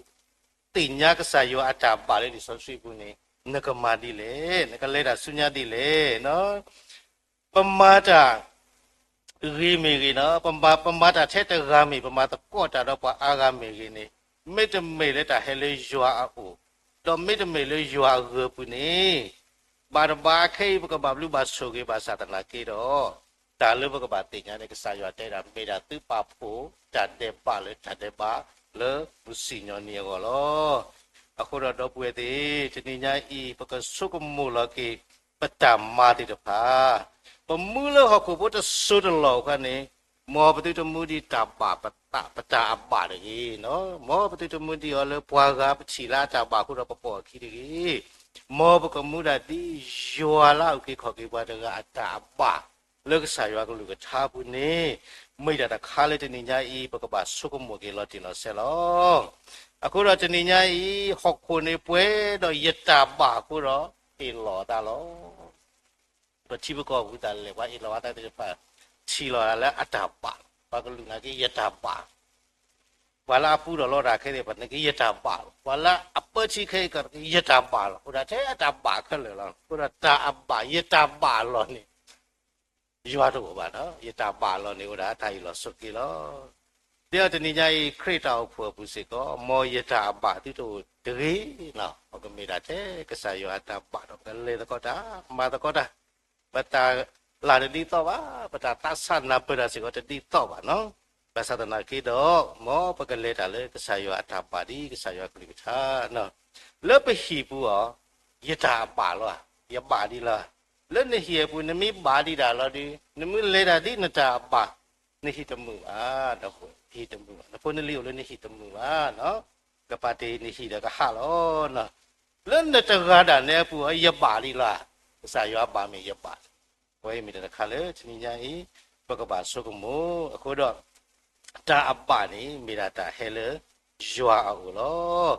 သ့ၣ်ညါကစၢ်ယွၤအတၢ်ဘၣ်လၢလံာ်စီဆှံအပူၤန့ၣ် နကမၤဒ်လဲၣ်, နကလဲၤတၢ်ဆူညါဒ်လဲၣ်. ပမၤတၢ်ဂ့ၤမ့ၢ်ဂ့ၤနီၤ, ပမၤ ပမၤတၢ်ထဲတဂၤမ့ၢ် ပမၤသကိးတၢ်ဒီးပှၤအါဂၤမ့ၢ်ဂ့ၤန့ၣ်, မ့တမ့ၢ်လၢတၢ်ဟဲလၢယွၤအအိၣ်, ဒီးမ့တမ့ၢ်လၢယွၤအဂၢၤပူၤန့ၣ် ဘၣ်တဘၣ်ခဲအံၤ ပကဘၣ်ဘျုးဘၣ်ဆိၣ်ဂ့ၤဘၣ်ဆၣ်သနာ်က့ဒီး, တၢ်လၢပကဘၣ်သ့ၣ်ညါန့ၣ် ကစၢ်ယွၤတဲဒၣ် မ့ၢ်ဒၣ်သုပာ်ဖှိၣ်တၢ်ဒဲးဘးလၢတၢ်ဒဲးဘးလၢမုၢ်စံၣ်ညီၣ်နံၤအဂီၢ်လီၤ. အဃိဒီးဒီပုၢ်ဝဲၢ်သ့ၣ်, တနံၤညါအံၤ ပကဆိကမိၣ်လီၤက့ၤ ပတၢ်မၤသ့ၣ်တဖၣ်, ပမူလၢဟီၣ်ခိၣ်ဖိတစိၤတလီၢ်အခါန့ၣ်, မ်ပသုတမူဒံးတၢ်ဘၣ်ပသး ပတၢ်အဘၣ်တဂ့ၤ, မ်ပသုတမူဒံးအီၤလၢပှၤဂၤပထံၣ်လၢအတၢ်ဘၣ်အဃိဒီးပပိာ်အခံတဂ့ၤ. မ်ပကမူဒၣ်ဒ်ယွၤလၢအအုၣ်က့ၤခီၣ်က့ၤပှၤတဂၤအတၢ်အဘၣ် လၢကစၢ်ယွၤကလုၢ်ကထါအပူၤန့ၣ်, မ့ၢ်ဒၣ်တၢ်တခါလၢတနံၤညါအံၤ ပကဘၣ်ဆိကမိၣ်က့ၤလီၤတံၢ်လီၤဆဲးလီၤ. အဃိဒီးတနံၤညါအံၤ ဟီၣ်ခိၣ်န့ၣ်ပှဲၤဒီးယတၢ်ဘၣ်အဃိဒီး အ့ၣ်လိာ်အသးလီၤ. ပထံပကီၢ်ပူၤတၢ်လဲၣ် ပှၤအ့ၣ်လိာ်အသးသ့ၣ်တဖၣ် ထံၣ်လိာ်သးလၢအတၢ်ဘၣ်လီၤ. ပှၤကလုာ်နာ်က့ ယတၢ်ဘၣ်လီၤ. ပှၤလၢအပူထီၣ်လီတၢ်ခဲသ့ၣ်တဖၣ်နာ်က့ ယတၢ်ဘၣ်လီၤ. ပှၤလၢအပၢထံခဲအံၤကီးနာ်က့ ယတၢ်ဘၣ်လီၤ. အိၣ်ဒၣ်ထဲအတၢ်ဘၣ်ခဲလၢာ်လီၤ. အဃိဒီးတၢ်အဘၣ် ယတၢ်ဘၣ်လီၤန့ၣ် ယွၤတအိၣ်ဘၣ်နီၤ, ယတၢ်ဘၣ်လီၤန့ၣ်အိၣ်ဒၣ်တၢ်အ့ၣ်လိာ်ဆိးက့လီၤ. ဒ်အံၤတနံၤညါအံၤ ခရံာ်တၢ်အိၣ်ဖှိၣ်အပူၤစ့ၢ်ကီး မ်ယတၢ်အဘၣ်သုတအိၣ်တဂ့ၤနီၤ, ပကမ့ၢ်ဒၣ်ထဲကစၢ်ယွၤအတၢ်ဘၣ်ဒီး ပကလဲၤသကိးတၢ် မၤသကိးတၢ်, ပတၢ်လၢ်တဒ်သိးဘၣ်, ပတၢ်သးဆးနၢ်ပၢၢ်တၢ်စ့ၢ်ကီးတဒ်သိးဘၣ်နီၤ. ဘၣ်ဆၣ်သနာ်က့ဒီး မ်ပကလဲၤတၢ်လၢကစၢ်ယွၤအတၢ်ဘၣ်ဒ်ကစၢ်ယွၤကလုၢ်ကထါနီၤ. လၢပဟံၣ်ပူၤအီၤ ယတၢ်အဘၣ်လီၤဧါ, ယဘၣ်ဒံးလီၤဧါ. လၢနဟံၣ်အပူၤ နမ့ၢ်ဘၣ်ဒံးတၢ်လီၤဒီး နမ့ၢ်လဲၤတၢ်ဒ်နတၢ်အဘၣ် နဟံၣ်တမုာ်ဘၣ်, ဒီးဟံၣ်တမုာ်ဘၣ်, နဖိနလံၤအိၣ်လၢနဟံၣ်တမုာ်ဘၣ်နီၤ, ကပာ်တ့ၢ်နဟံၣ်ဒီးကဟးလီၤနီၤ. လၢနတဂၤဒၣ်နဲအပူၤအီၤ ယဘၣ်ဒံးလီၤဧါ, ကစၢ်ယွၤအဘၣ်မ့ၢ်ယဘၣ်, အဝဲအံၤမ့ၢ်တၢ်တခါလၢတနံၤညါအံၤ ပကဘၣ်ဆိကမိၣ်, အဃိဒီး တၢ်အဘၣ်န့ၣ် မ့ၢ်ဒၣ်တၢ်ဟဲလၢယွၤအအိၣ်လီၤ.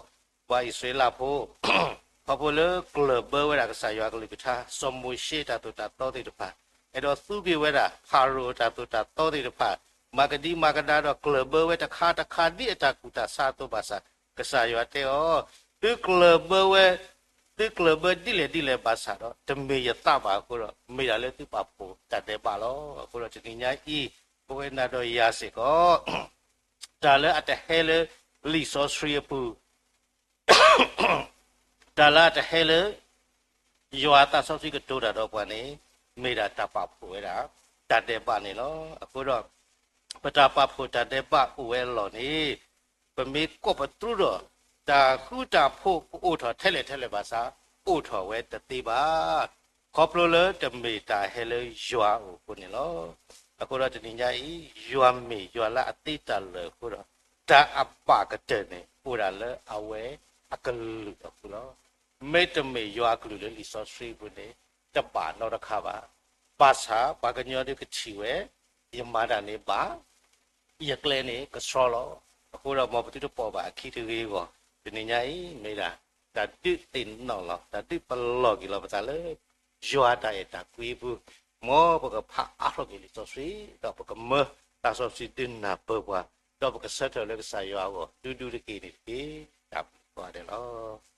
ပှၤအံၣ်စရ့လးဖိ ခီဖျိလၢကျၢၢ်ဘၢဝဲဒၣ်ကစၢ်ယွၤကလုၢ်ကထါ စီၤမိၤၡ့တၢ်သိၣ်တၢ်သီသ့ၣ်တဖၣ်, အဲၣ်ဒိးသူက့ၤဝဲဒၣ် ဖၤရိၤတၢ်သိၣ်တၢ်သီသ့ၣ်တဖၣ်, မၤကဒံမၤကဒါဒီးကျၢၢ်ဘၢဝဲတခါတခါဒ်အတၢ်ကူၣ်တၢ်ဆးအသိးဘၣ်ဆၣ်, ကစၢ်ယွၤတဲအီၤ, သုကျၢၢ်ဘၢဝဲ သုကျၢၢ်ဘၢဒ်လဲၣ်ဒ်လဲၣ်ဘၣ်ဆၣ်ဒီး တမ့ၢ်ယသးဘၣ်အဃိဒီး မ့ၢ်ဒၣ်လၢသုပာ်ဖှိၣ်တၢ်ဒဲးဘးလီၤ. အဃိဒီးတနံၤညါအံၤ ပဝဲနၤဒီးယၤစ့ၢ်ကီး တၢ်လၢအတဟဲလၢလံာ်စီဆှံအပူၤ တၢ်လၢအတဟဲလၢ ယွၤအသးစီဆှံကတိၤတၢ်ဒီးပှၤန့ၣ် မ့ၢ်ဒၣ်တၢ်ပာ်ဖှိၣ်ဝဲဒၣ် တၢ်ဒဲးဘးန့ၣ်လီၤ. အဃိဒီး ပတၢ်ပာ်ဖှိၣ်တၢ်ဒဲးဘးအိၣ်ဝဲအလီၢ်န့ၣ် ပမ့ၢ်ကိးပသူဒီး တၢ်ဃူတၢ်ဖိးကအိၣ်ထီၣ်ထဲလဲၣ်ထဲလဲၣ်ဘၣ်ဆၣ် အိၣ်ထီၣ်ဝဲတသ့ဘၣ်. ခီဖျိလၢတမ့ၢ်တၢ်ဟဲလၢယွၤအအိၣ်အဃိန့ၣ်လီၤ. အဃိဒီးတနံၤညါအံၤ ယွၤမ့ၢ်ယွၤလၢအသ့တၢ်လၢာ်အဃိဒီး တၢ်အဘၣ်ကတၢၢ်န့ၣ် အိၣ်ဒၣ်လၢအဝဲအကလုာ်အပူၤလီၤ. မ့တမ့ၢ်ယွၤအကလုာ်လၢလံာ်စီဆှံအပူၤန့ၣ် တဘၣ်နီတခါဘၣ်. ဘၣ်ဆၣ်ပှၤကညီဒုးကထံၣ်ဝဲ ယမၤတၢ်န့ၣ်ဘၣ် ယကျဲန့ၣ်ကဆှီလီၤ. အဃိဒီးမ်ပသုတပိာ်ဘၣ်အခံတဂ့ၤအဂီၢ်, တနံၤညါအံၤ မ့ၢ်ဒၣ်တၢ်ဒုးသ့ၣ်နီၣ်လီၤ, တၢ်ဒုးပလီၢ်က့ၤလီၤပသးလၢ ယွၤတၢ်အဲၣ်တၢ်ကွံအပူၤ, မ်ပကဖးအါထီၣ်က့ၤလံာ်စီဆှံ, ဒီးပကမၢသးစီဆှံဒုးနၢ်ပၢၢ်ပှၤ, ဒီးပကဆၢထၢၣ်လၢကစၢ်ယွၤအဂီၢ် ဒူဒူတက့ၢ်န့ၣ်တက့ၢ်. တၢ်ဘျုးကိးဂၤဒဲးလီၤ.